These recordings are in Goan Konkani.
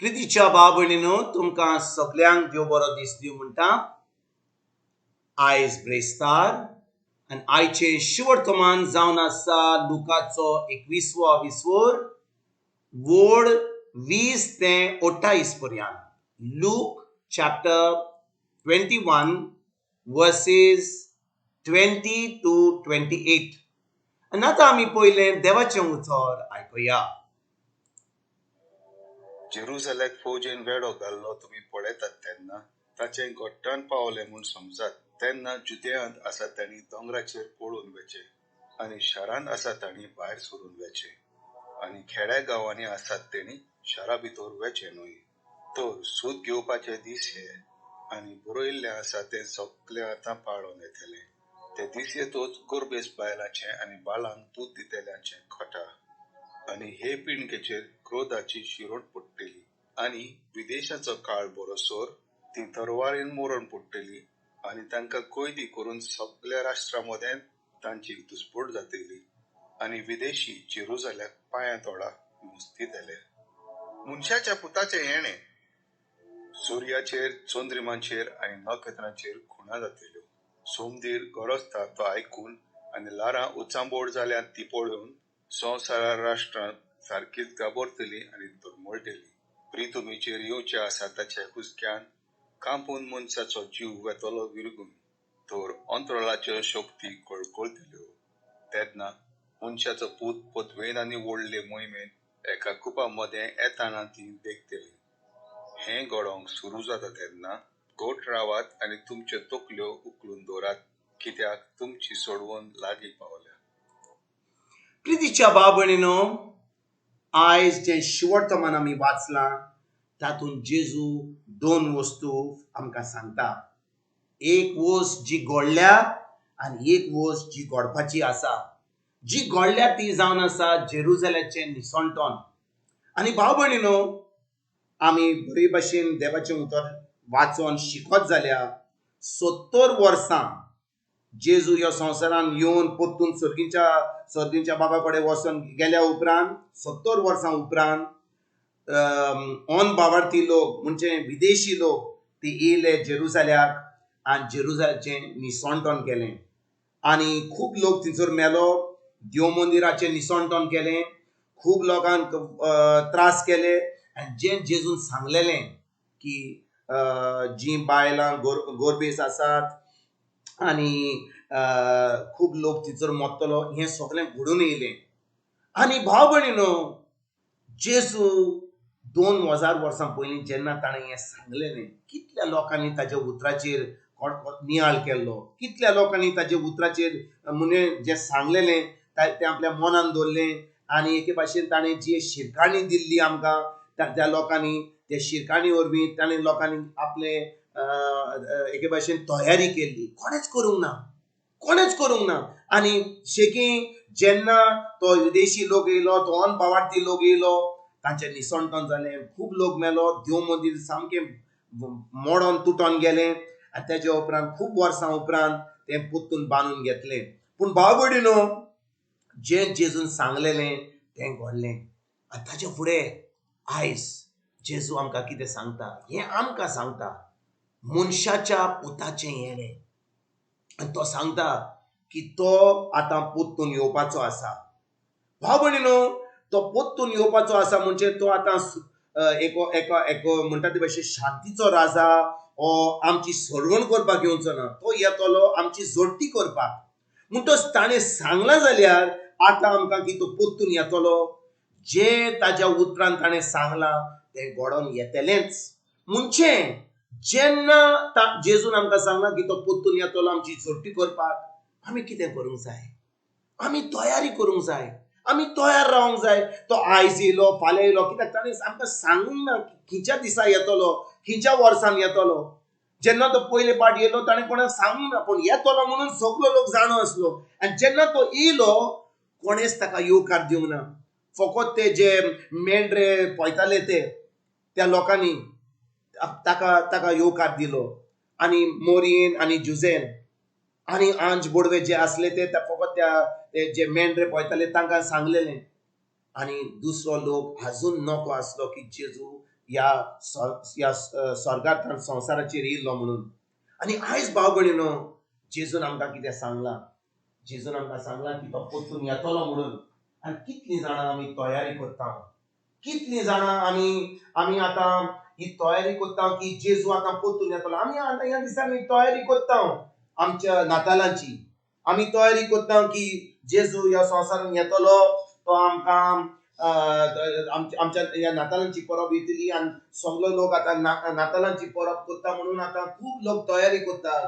प्रितीच्या भाव भयणीनो, तुमकां सगल्यांक देव बरो दीस दिवं म्हणटा. आयज ब्रेस्तार आनी आयचें शिवर्तमान जावन आसा लुकाचो 21वो विस्वोर वोड 20 ते 28 पर्यंत. Luke chapter 21 verses 20 to 28. आनी आतां आमी पयलें देवाचें उतर आयकुया. जेरुजाल्याक फौजेन वेडो घाल्लो तुमी पळयतात तेन्ना ताचें घट्टाण पावलें म्हूण समजात. तेन्ना जुदेयांत आसा तांणी दोंगराचेर पळून वचें आनी शारांत आसा तांणी भायर सरून वचें आनी खेड्या गांवांनी आसात तेणी शारा भितर वचें न्हय. तर सूद घेवपाचे दीस हे आनी बरयल्लें आसा तें सगलें आतां पाळोन येतलें. ते दीस येतच गोरबेस बायलांचें आनी बाळांक दूद दितल्यांचें खटा आनी हे पिणकेचेर क्रोधाची शिरोट पडटली आनी विदेशाचो काळ बरोसर ती तरवारीन मरण पडटली आनी तांकां कैदी करून सगल्या राष्ट्रां मदें तांची दुस्पोट जातली आनी विदेशी जेरुजाल्याक पांयां तोडा मुस्तीतले. मनशाच्या पुताचें येणें सुर्याचेर, चंद्रिमाचेर आनी नखेत्रांचेर खुणा जातल्यो. सोमदीर गरजता तो आयकून आनी ल्हारां उचांबोड जाल्यात ती पळोवन संवसारा राष्ट्रां सारकीच घाबरतली आनी तळमळटली. प्रितुमीचेर येवचें आसा ताच्या हुस्क्यान कांपून मनशाचो जीव वेतलो विरगून, तर अंतराळाच्यो शक्ती कळकळटल्यो. तेन्ना मनशाचो पूत पतवेन आनी व्हडले मोहिमेन एका कुपा मदें येताना ती देखतली. हें घडोवंक सुरू जाता तेन्ना घट रावात आनी तुमच्यो तकल्यो उखलून दवरात, कित्याक तुमची सोडवण लागीं पावल्या. प्रितीच्या भाव भयणीनो, आयज जें शिवर्तमान आमी वाचलां तातूंत जेजू दोन वस्तू आमकां सांगता. एक वस्त जी घडल्या आनी एक वस्त जी घडपाची आसा. जी घडल्या ती जावन आसा जेरुजाल्याचें निसणटण. आनी भाव भयणीनो, आमी बरे भाशेन देवाचें उतर वाचोन शिकत जाल्यार 70 वर्सां जेजू ह्या संवसारान येवन परतून सर्गींच्या बाबा कडेन वचोन गेल्या उपरांत 70 वर्सां उपरांत ऑन बावार्थी लोक म्हणजे विदेशी लोक ते येयले जेरुजाल्याक आनी जेरुजाल्याचें निसणटण केलें आनी खूब लोक थंयसर मेलो. देव मंदिराचें निसणटण केलें, खूब लोकांक त्रास केले. आनी जें जेजून सांगलेलें की जीं बायलां गोरबेस आसात आनी खूब लोक थंयसर मरतलो, हें सगळें घडून येयलें. आनी भाव भयणीनो, जेजू 2000 वर्सां पयलीं जेन्ना ताणें हें सांगलेलें, कितल्या लोकांनी ताज्या उतराचेर नियाळ केल्लो, कितल्या लोकांनी ताज्या उतराचेर म्हणजे जें सांगलेलें तें आपल्या मनान दवरलें आनी एके भाशेन ताणें जी शिरकाणी दिल्ली आमकां त्या लोकांनी, त्या शिरकाणी वरवीं ताणें लोकांनी आपले एके भाशेन तयारी केल्ली. कोणेच करूंक ना, कोणेच करूंक ना. आनी शेकी जेन्ना तो विदेशी लोक येयलो, तो अनभावार्थी लोक येयलो, तांचें निसणटण जालें, खूब लोक मेलो, देव मंदीर सामकें मोडोन तुटोन गेलें आनी तेज्या उपरांत खूब वर्सां उपरांत तें परतून बांदून घेतलें. पूण भाव भयणीनो, जें जेजून सांगलेलें तें घडलें. आनी ताच्या फुडें आयज जेजू आमकां कितें सांगता, हें आमकां सांगता मनशाच्या पुताचें येणें. आनी तो सांगता की तो आतां परतून येवपाचो आसा. भाव भयणीनो, तो परतून येवपाचो आसा म्हणजे तो आतां एक एक म्हणटा ते भाशेन शांतीचो राजा ओ आमची सोडवण करपाक येवचो ना, तो येतलो आमची जोडटी करपाक. म्हणटच ताणें सांगलां जाल्यार आतां आमकां की तो परतून येतलो, जें ताज्या उतरान ताणें सांगलां तें घडोवन येतलेंच. म्हणजे जेन्ना जेजून आमकां सांगलां की तो परतून येतलो आमची जोडटी करपाक, आमी कितें करूंक जाय? आमी तयारी करूंक जाय, आमी तयार रावंक जाय. तो आयज येयलो, फाल्यां येयलो, कित्याक ताणें आमकां सांगूंक ना खंयच्या दिसा येतलो, खंयच्या वर्सान येतलो. जेन्ना तो पयले पाट येयलो ताणें कोणाक सांगूंक ना, पूण येतलो म्हणून सगलो लोक जाणो आसलो. आनी जेन्ना तो येयलो कोणेच ताका येवकार दिवंक ना. फकत ते जे मेंढरे पळयताले ते त्या लोकांनी ताका ताका येवकार दिलो. आनी मोरयेन आनी जुझेन आनी आंज बोडवे जे आसले ते फकत त्या जे मेंढरे पळयताले तांकां सांगलेलें. आनी दुसरो लोक आजून नको आसलो की जेजू ह्या ह्या स्वर्गांतल्यान संवसाराचेर येयल्लो म्हणून. आनी आयज भाव भयणीनो, जेजून आमकां कितें सांगलां? जेजून आमकां सांगलां की तो परतून येतलो म्हणून. आनी कितलीं जाणां आमी तयारी करता? कितलीं जाणां आमी आतां ही तयारी करता की जेजू आतां परतून येतलो? आमी आतां ह्या दिसांनी तयारी करता आमच्या नातालांची. आमी तयारी करता की जेजू ह्या संवसारांत येतलो, तो आमकां आमच्या ह्या नातालांची परब येतली. आनी सगलो लोक आतां नातालांची परब करता म्हणून आतां खूब लोक तयारी करता.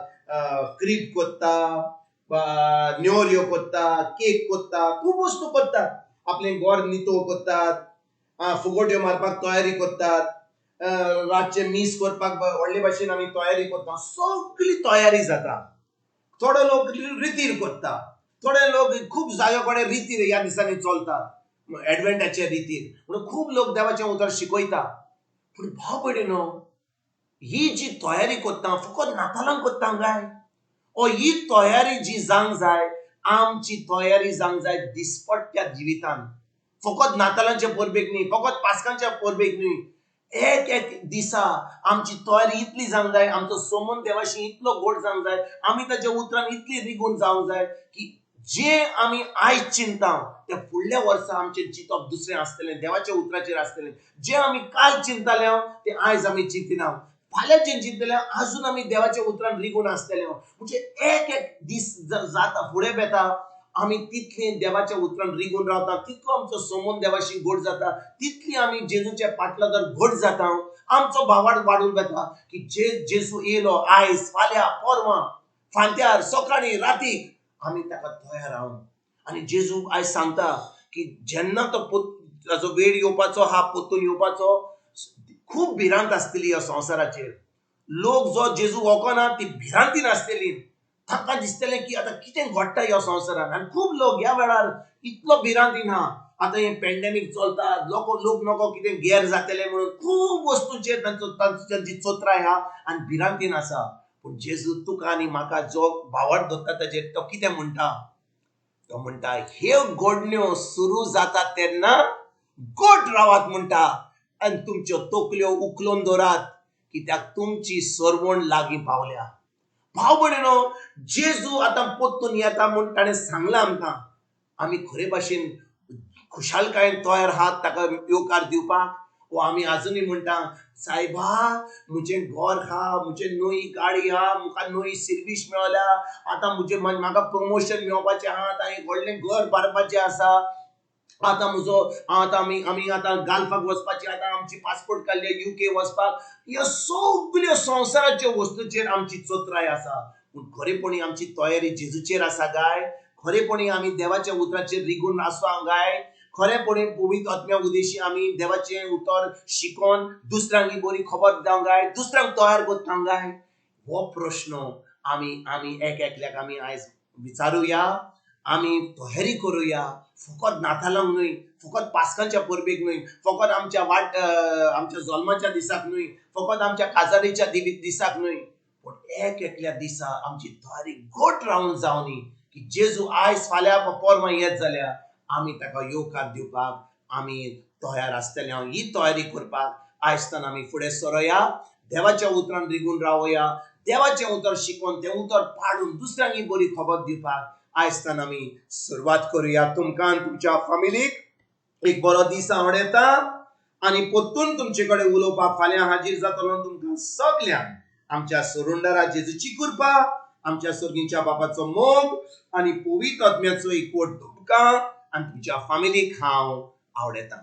क्रीप करता, न्योऱ्यो करता, केक करता, खूब वस्तू करतात. आपलें घर नितळ करतात, फुगोट्यो मारपाक तयारी करतात, रातचें मीस करपाक व्हडले भाशेन आमी तयारी करता. सगळी तयारी जाता. थोडे लोक रितीर करता, थोडे लोक खूब जाग्या कडेन रितीर ह्या दिसांनी चलता, एडवेंटाचे रितीर. म्हणून खूब लोक देवाचें उतर शिकयता. पूण भाव भयणीनो, ही जी तयारी करता फकत नातालांक करता काय? ओ ही तयारी जी जावंक जाय, आमची तयारी जावंक जाय दिसपट्ट्या जिवितान. फकत नातालांच्या परबेक न्ही, फकत पास्कांच्या परबेक न्ही, एक एक दिसा आमची तयारी इतली जावंक जाय, आमचो संबंद देवाशी इतलो गोड जावंक जाय, आमी ताच्या उतरान इतली रिगून जावंक जाय की जे आमी आयज चिंता ते फुडल्या वर्सा आमचें चिंतप दुसरें आसतलें, देवाच्या उतराचेर आसतलें. जे आमी काल चिंतले ते आयज आमी चिंतिना, फाल्यां जें चिंतले आजून आमी देवाच्या उतरान रिगून आसतले. म्हणजे एक एक दीस जाता फुडें वेता आमी तितली देवाच्या उतरान रिगून रावता, तितलो आमचो संबंद देवाशी गोड जाता, तितली आमी जेजूच्या पाटलागर घट जाता. आमचो भावार्थ वाडून वता की जेजू येयलो आयज, फाल्यां, परवां, फांत्यार, सकाळीं, रातीक आमी ताका तयार आहा. आनी जेजू आयज सांगता की जेन्ना तो ताचो वेळ येवपाचो आहा, परतून येवपाचो, खूब भिरांत आसतली ह्या संवसाराचेर. लोक जो जेजू वळखना ती भिरांतीन आसतली, तांकां दिसतलें की आतां कितें घडटा ह्या संवसारान. आनी खूब लोक ह्या वेळार इतलो भिरांतीन आहा, आतां हें पेंडेमीक चलता, लोक नको कितें गेर जातले म्हणून खूब वस्तूंचेर तांची चोत्राय आहा आनी भिरांतीन आसा. पूण जेजू तुका आनी म्हाका जो भावार्थ धरता ताचेर तो कितें म्हणटा? तो म्हणटा ह्यो घडण्यो सुरू जाता तेन्ना गोट रावात म्हणटा, आनी तुमच्यो तकल्यो उखलून दवरात, कित्याक तुमची सरवण लागीं पावल्या. भाव भयणीनो, जेजू आतां परतून येता म्हूण ताणें सांगलां आमकां. आमी खरे भाशेन खुशालकायेन तयार आहात ताका येवकार दिवपाक? वो आमी आजुनूय म्हणटा, सायबा म्हजें घर आहा, म्हजें नवी गाडी आहा, म्हाका नवी सर्वीस मेळ्ळ्या, आतां म्हजें म्हाका प्रमोशन मेळपाचें आहा, आतां एक व्हडलें घर बांदपाचें आसा, आतां म्हजो आतां आमी आतां गाल्फाक वचपाचें, आतां आमची पासपोर्ट काडली UK वचपाक. ह्या सगल्यो संवसाराच्यो वस्तूचेर आमची चत्राय आसा. पूण खरेपणी आमची तयारी जेजूचेर आसा काय? खरेपणी आमी देवाच्या उतराचेर रिगून आसा काय? खरेपणी पवित्र आत्म्या उदेशी आमी देवाचें उतर शिकोन दुसऱ्यांक ही बरी खबर दिवंक जाय, दुसऱ्यांक तयार करतांक जाय? हो प्रश्न आमी एक एकल्याक आमी आयज विचारुया, आमी तयारी करुया. फकत नातालांक न्हय, फकत पास्कांच्या परबेक न्हय, फकत आमच्या आमच्या जल्माच्या दिसाक न्हय, फकत आमच्या काजारीच्या दिसाक न्हय, पूण एक एकल्या दिसा आमची तयारी घट रावन जावनी की जेजू आयज फाल्यां परवां येत जाल्यार आमी ताका येवकार दिवपाक आमी तयार आसतले. ही तयारी करपाक आयजतान आमी फुडें सरोया, देवाच्या उतरान रिगून रावया, देवाचें उतर शिकोवन तें उतर पाडून दुसऱ्यांक ही बरी खबर दिवपाक आयजतान आमी सुरवात करुया. तुमकां आनी तुमच्या फामिलीक एक बरो दीस आवडटा आनी परतून तुमचे कडेन उलोवपाक फाल्यां हाजीर जातलो. तुमकां सगल्यांक आमच्या सरुंडरा जेजूची कृपा, आमच्या सर्गीच्या बापाचो मोग आनी पवित्र आत्म्याचो एकवट तुमकां आनी तुमच्या फामिलीक हांव आवडटा.